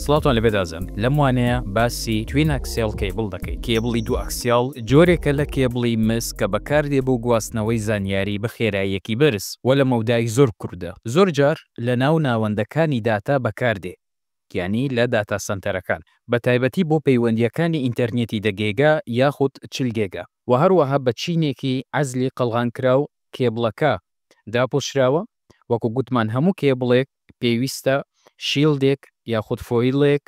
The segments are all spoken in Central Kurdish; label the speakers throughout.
Speaker 1: سڵاوتان لێبێت ئازیزان، لەم وانەیە باسی twin axial cable دەکەین. کێبڵی دوو axial جۆرێکە لە کێبڵی مس کە بەکاردێ بۆ گواستنەوەی زانیاری بە خێراییەکی بەرز و لە مەودای زۆر کورتدا. زۆرجار لە ناو ناوەندەکانی داتا بەکاردێ یانی لە داتا سەنتەرەکان بە تایبەتی بۆ پەیوەندییەکانی ئینتەرنێتی دە گێگا یاخود 40 گێگا و هەروەها بە چینێکی عەزلی قەڵغانکراو کێبڵەکە داپۆشراوە وەکو گوتمان هەموو کێبڵێک پێویستە shield ێک یاخود foil ێک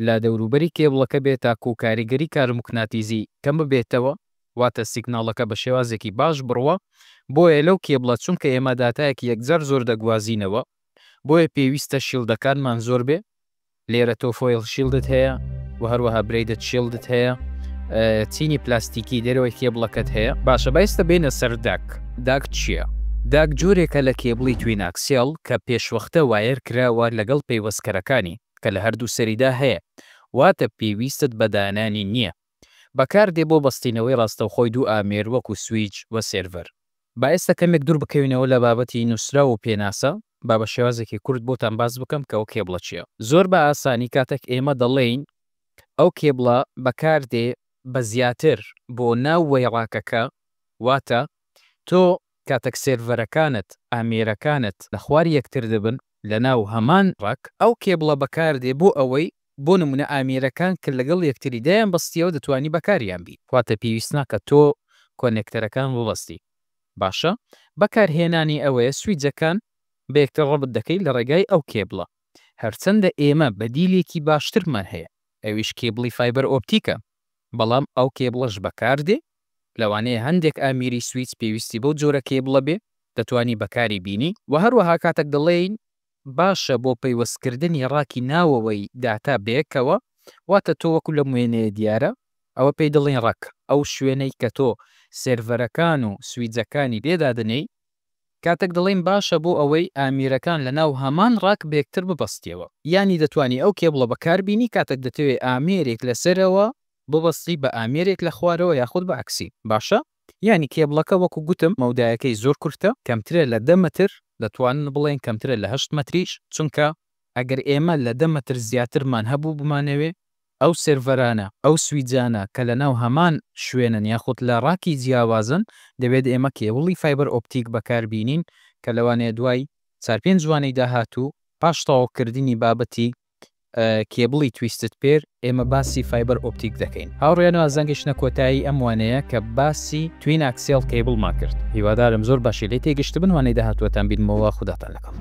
Speaker 1: لە دەوروبەری کێبڵەکە بێت تاکو کاریگەری کاروموگناتیزی کەم ببێتەوە واتە سیگناڵەکە بە شێوازێکی باش بڕوا بۆیە لەو کێبڵە چونکە ئێمە داتایەکی یەکجار زۆر دەگوازینەوە بۆیە پێویستە shield ەکانمان زۆر بێ لێرە تۆ foil shield ت هەیە و هەروەها braided shield ت هەیە چینی پلاستیکی دەرەوەی کێبڵەکەت هەیە باشە با ئێستا بێنە سەر DAC DAC چییە؟ DAC جۆرێکە لە کێبڵی twin axial کە پێشوەختە wire کراوە لەگەڵ پەیوەستکەرەکانی کە لە هەردوو سەریدا هەیە واتە پێویستت بە دانانی نییە بەکاردێ بۆ بەستینەوەی ڕاستەوخۆی دوو ئامێر وەکو سویچ و سێرڤەر. با ئێستا کەمێک دوور بکەوینەوە لە بابەتی نووسراو و پێناسە، با بە شێوازێکی کورت بۆتان باس بکەم کە ئەو کێبڵە چییە. زۆر بە ئاسانی کاتێک ئێمە دەڵێین ئەو کێبڵە بەکاردێ بە زیاتر بۆ ناو وەی rack ەکە، واتە تۆ کاتێک سێرڤەرەکانت، ئامێرەکانت لە خوار یەکتر دەبن لە ناو هەمان rack، ئەو کێبڵە بەکاردێ بۆ ئەوەی بۆ نمونە ئامێرەکان کە لەگەڵ یەکتری دایان بەستیەوە دەتوانی بەکاریان بی واتە پێویست ناکە تۆ connector ەکان ببەستی باشە بەکارهێنانی ئەوەیە سویجەکان بەیەکتر ڕەبت دەکەی لە ڕێگای ئەو کێبڵە هەرچەندە ئێمە بەدیلێکی باشترمان هەیە ئەویش کێبڵی fiber optic ە بەڵام ئەو کێبڵەش بەکاردێ لەوانەیە هەندێک ئامیری سویچ پێویستی بەو جۆرە کێبڵە بێ دەتوانی بەکاری بینی وە هەروەها کاتەک دەڵێین باشە بۆ پەیوەستکردنی rack ی ناوەوەی داتا بەیەکەوە، واتە تۆ وەکو لەم وێنەیە دیارە ئەوە پێی دەڵێین rack، ئەو شوێنەی کە تۆ سێرڤەرەکان و سویجەکانی لێ دادەنێی، کاتێک دەڵێین باشە بۆ ئەوەی ئامیرەکان لەناو هەمان rack بەیەکتر ببەستیەوە. یانی دەتوانی ئەو کێبڵە بەکاربینی کاتێک دەتەوێ ئامێرێک لەسەرەوە ببەستی بە ئامێرێک لە خوارەوە یاخود بە عەکسی باشە. یانی کێبڵەکە وەکو گوتم مەودایەکەی زۆر کورتە کەمترە لە دە مەتر دەتوانن بڵێن کەمترە لە هەشت مەتریش چونکە ئەگەر ئێمە لە دە مەتر زیاترمان هەبوو بمانەوێ ئەو سێرڤەرانە ئەو سویجانە کە لە ناو هەمان شوێنن یاخود لە rack ی جیاوازن دەبێت ئێمە کێبڵی fiber optic بەکار بینین کە لەوانەیە دوای چار پێنج وانەی داهاتوو پاش تەواوکردنی بابەتی کێبڵی twisted pair ئێمە باسی fiber optic دەکەین. هاوڕێیان ئازیزان گەیشتنە کۆتایی ئەم وانەیە کە باسی twin axial cable مان کرد هیوادارم زۆر باشی لێ تێگەشتبن وانەی داهاتووەتان بینمەوە خوداتان لەگەڵ.